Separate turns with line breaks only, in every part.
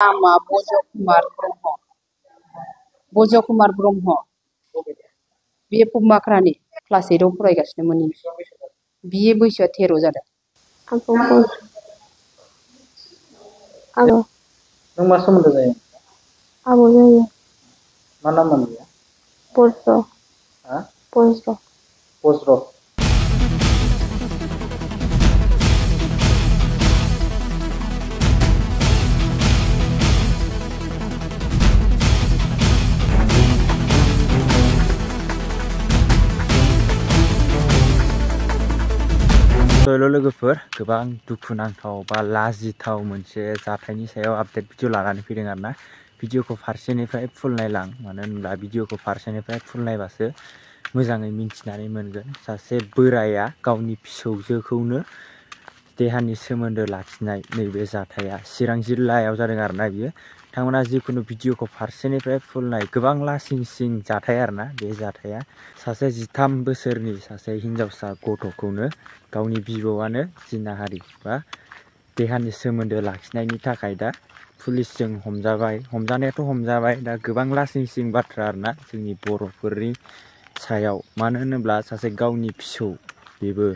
नामा बजकुमार ब्रह्म बियो पुमाक्रानि क्लास 8 आव फरायगासिनोमोन। बियो बैसोआ 13 जादों।
नों मा सोमोन्दो जायो?
आबौ जायो।
मा नाममोन बियो?
बज्र।
हा?
बज्र।
बज्र। लोगोफोर गोबां दुखुनांथाव बा लाजिथाव मोनसे जाथायनि सायाव आपडेट भिडिअ लानानै फैदों आरोना। भिडिअखौ फारसेनिफ्राय फुल नायलां, मानो होनब्ला भिडिअखौ फारसेनिफ्राय फुल नायबासो मोजाङै मिन्थिनानै मोनगोन। सासे बोराया गावनि फिसौजोखौनो देहानि सोमोन्दो लाखिनाय नैबे जाथाया चिरां जिल्लायाव जादों आरोना। बियो बिथांमोना जिखुनु भिडिअखौ फारसेनिफ्राय फुल नाय, गोबां लासिं सिं जाथाय आरोना। बे जाथाया सासे 13 बोसोरनि सासे हिनजावसा गथ'खौनो गावनि बिबौआनो जिनाहारि बा देहानि सोमोन्दो लाखिनायनि थाखाय दा पुलिसजों हमजाबाय। हमजानायाथ' हमजाबाय, दा गोबां लासिं सिं बाथ्रा आरोना जोंनि बर'फोरनि सायाव। मानो होनोब्ला सासे गावनि फिसौ, बेबो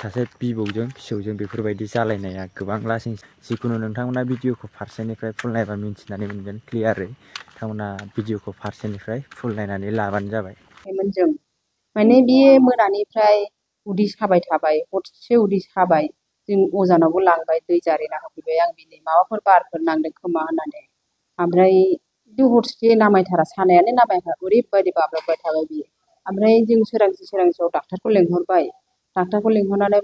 सासे बिबौजों फिसौजों बेफोरबायदि जालायनाया गोबां लासिं। जिखुनु नोंथांमोना भिडिअखौ फारसेनिफ्राय फुल नायबा मिन्थिनानै मोनगोन क्लियारै। नोंथांमोना भिडिअखौ फारसेनिफ्राय फुल नायनानै लाबानो जाबाय।
जों माने बियो मोनानिफ्राय उदै साबाय थाबाय, हरसे उदै साबाय। जों अजानावबो लांबाय, दै जारिना होफैबाय। आं बिनि माबाफोर बारफोर नांदों खोमा होननानै। ओमफ्राय हरसे नामायथारा, सानायानो नामायथारा, ओरैबायदि बाब्राबबाय थाबाय बियो। ओमफ्राय जों सोरांसियाव डाक्टारखौ लेंहरबाय। डाक्टारखौ लेंहरनानै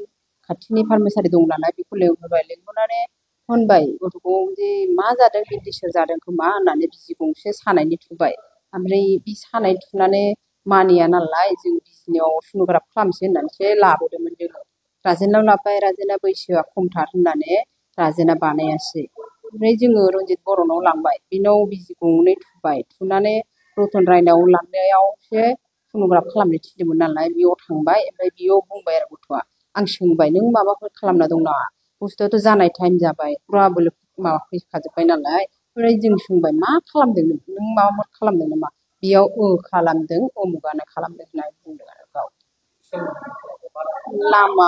खाथिनि फार्मासियारि दं नालाय बेखौ लेंहरबाय। लेंहरनानै होनबाय गथ'खौ जे मा जादों, बेन्डिसफोर जादों खोमा होननानै बिजि गंसे सानायनि थुबाय। ओमफ्राय बे सानाय थुनानै मानिया नालाय जों बिजनियाव सन'ग्राफ खालामसै होननानैसो लाबोदोंमोन जोङो। राजेनाव लाबोबाय, राजेना बैसोआ खमथार होननानै राजेना बानायासै। ओमफ्राय जोङो रन्जित बर'नाव लांबाय, बिनाव बिजि गंनै थुबाय। थुनानै रतन रायनाव लांनायावसो सन'ग्राफ खालामनो थिनदोंमोन नालाय बेयाव थांबाय। ओमफ्राय बेयाव बुंबाय आरो गथ'आ, आं सोंबाय नों माबाफोर खालामना दं नामा? बुस्थुआथ' जानाय टाइम जाबाय, फुरा बोलो माबा फैखाजोब्बाय नालाय। ओमफ्राय जों सोंबाय मा खालामदों नों माबाफोर खालामदों नामा? बेयाव खालामदों, अमुगानो खालामदों होननानै बुंदों आरो गाव। नामा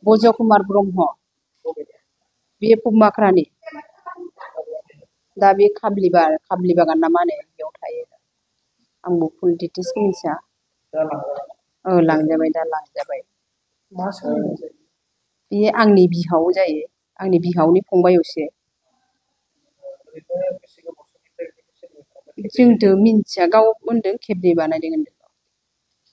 बजकुमार ब्रह्म बियो पुमाक्रानि। दा बे खाब्लि बागान ना मा होनो बेयाव थायो। आंबो फुल डिटेल्सखौ मिथिया। लांजाबाय, दा लांजाबाय। बेयो आंनि बिहाव जायो, आंनि बिहावनि फंबायसो। जोंथ' मिन्थिया, गाव होनदों खेबनै बानायदों होनदों।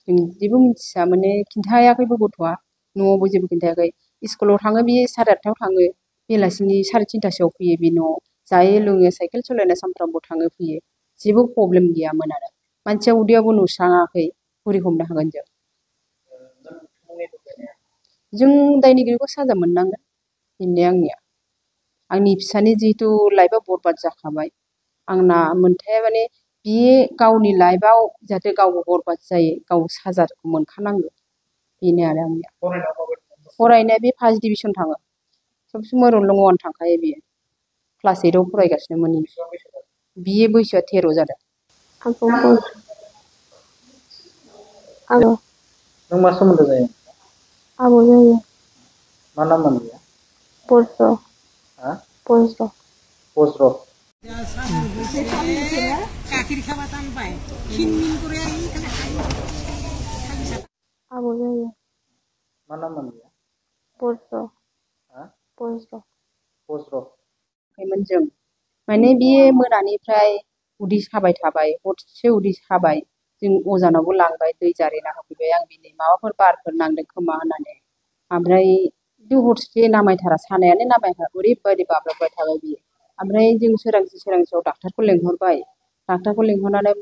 जों जेबो मिन्थिया, माने खिन्थायाखैबो गथ'आ, न'आवबो जेबो खिन्थायाखै। स्कुलाव थाङो बियो 8:30 थाङो, बेलासिनि 3:30 फैयो बे न'आव। जायो लोङो, साइकेल सालायना सानफ्रामबो थाङो फैयो। जेबो प्रब्लेम गैयामोन आरो। मानसिया उदैयावबो नुस्राङाखै, बोरै हमनो हागोन जों? जों दायनिगिरिखौ साजा मोननांगोन, बेनो आंनिया। आंनि फिसानि जिहेथु लाइफआ बरबाद जाखाबाय, आंना मोनथाया माने बे गावनि लाइफआव जाहाथे गावबो बरबाद जायो, गाव साजाखौ मोनखानांगौ, बेनो आरो आंनिया। फरायनाया बे 1st डिभिजन थाङो, सब समाय रल नं 1 थांखायो बियो। क्लास 8 आव फरायगासिनोमोन। बियो बैसोआ 13 जादों।
नों मा सोमोन्दो जायो?
आबौ जायो।
मा नाममोन बियो?
बज्र।
हा?
बज्र।
बज्र।
आबौ जायो।
मा नाममोन बियो?
बज्र।
हा?
बज्र।
बज्र।
जों माने बियो मोनानिफ्राय उदै साबाय थाबाय, हरसे उदै साबाय। जों अजानावबो लांबाय, दै जारिना होफैबाय। आं बिनि माबाफोर बारफोर नांदों खोमा होननानै। ओमफ्राय हरसे नामायथारा, सानायानो नामायथारा, ओरैबायदि बाब्राबबाय थाबाय बियो। ओमफ्राय जों सोरांसियाव डाक्टारखौ लेंहरबाय। डाक्टारखौ लेंहरनानै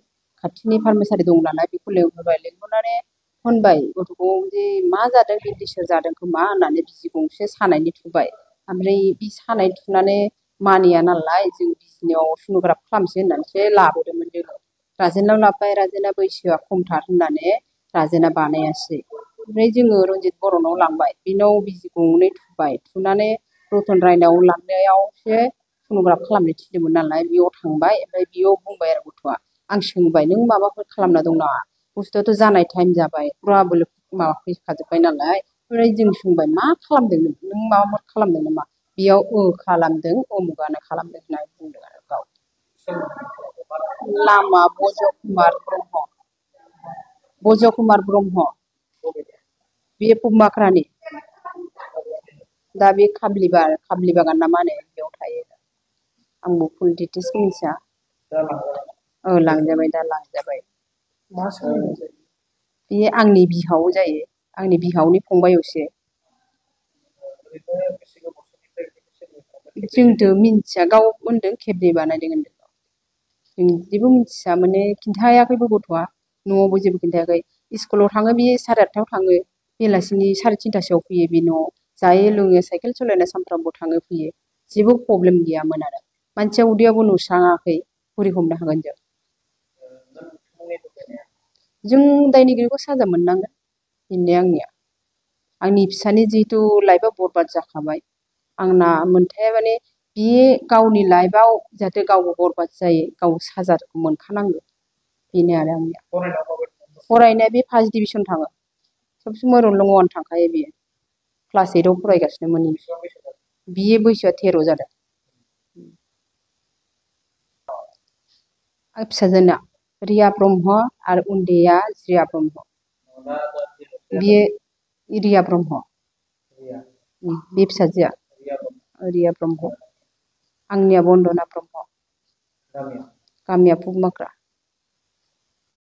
खाथिनि फार्मासियारि दं नालाय बेखौ लेंहरबाय। लेंहरनानै होनबाय गथ'खौ जे मा जादों, बेन्डिसफोर जादों खोमा होननानै बिजि गंसे सानायनि थुबाय। ओमफ्राय बे सानाय थुनानै मानिया नालाय जों बिजनियाव सन'ग्राफ खालामसै होननानैसो लाबोदोंमोन जोङो। राजेनाव लाबोबाय, राजेना बैसोआ खमथार होननानै राजेना बानायासै। ओमफ्राय जोङो रन्जित बर'नाव लांबाय, बिनाव बिजि गंनै थुबाय। थुनानै रतन रायनाव लांनायावसो सन'ग्राफ खालामनो थिनदोंमोन नालाय बेयाव थांबाय ओमफ्राय बेयाव बुंबाय आरो गथ'आ आं सोंबाय नों माबाफोर खालामना दं नामा बुस्थुआथ' जानाय टाइम जाबाय प्रबाबल माबा फैखाजोब्बाय नालाय ओमफ्राय जों सोंबाय मा खालामदों नों माबाफोर खालामदों नामा बेयाव खालामदों उमुगानो खालामदों होननानै बुंदों आरो गाव नामा बज' कुमार ब्रह्म बे पमाक्रानि दा बे खाब्लि बागान ना मा होनो बेयाव थायो आंबो फुल डिटेल्सखौ मिथिया लांजाबाय दा लांजाबाय बे आंनि बिहाव जायो आंनि बिहावनि फंबायसो जोंथ' मिन्थिया गाव होनदों खेबनै बानायदों होनदों जों जेबो मिन्थिया माने खिन्थायाखैबो गथ'आ न'आवबो जेबो खिन्थायाखै स्कुलाव थाङो बियो 8:30 थाङो बेलासिनि 3:30 फैयो बे न'आव जायो लोङो साइकेल सालायना सानफ्रामबो थाङो फैयो जेबो प्रब्लेम गैयामोन आरो मानसिया उदैयावबो नुस्राङाखै बोरै हमनो हागोन जों दायनिगिरिखौ साजा मोननांगोन बेनो आंनिया आंनि फिसानि जिहेतु लाइफआ बरबाद जाखाबाय आंना मोनथाया माने बे गावनि लाइफआव जाहाथे गावबो बरबाद जायो गाव साजाखौ मोनखानांगौ बेनो आरो आंनिया फरायनाया बे 1st डिभिजन थाङो सब समाय रल नं 1 थांखायो बियो क्लास 8 आव फरायगासिनो मोन बियो बैसोआ 13 जादों आं फिसाजोना रिया ब्रह्म आरो उन्दैया जिया ब्रह्म बियो रिया ब्रह्म बे फिसाजोआ रिया ब्रह्म आंनिया बन्दना ब्रह्म गामिया पमाक्रा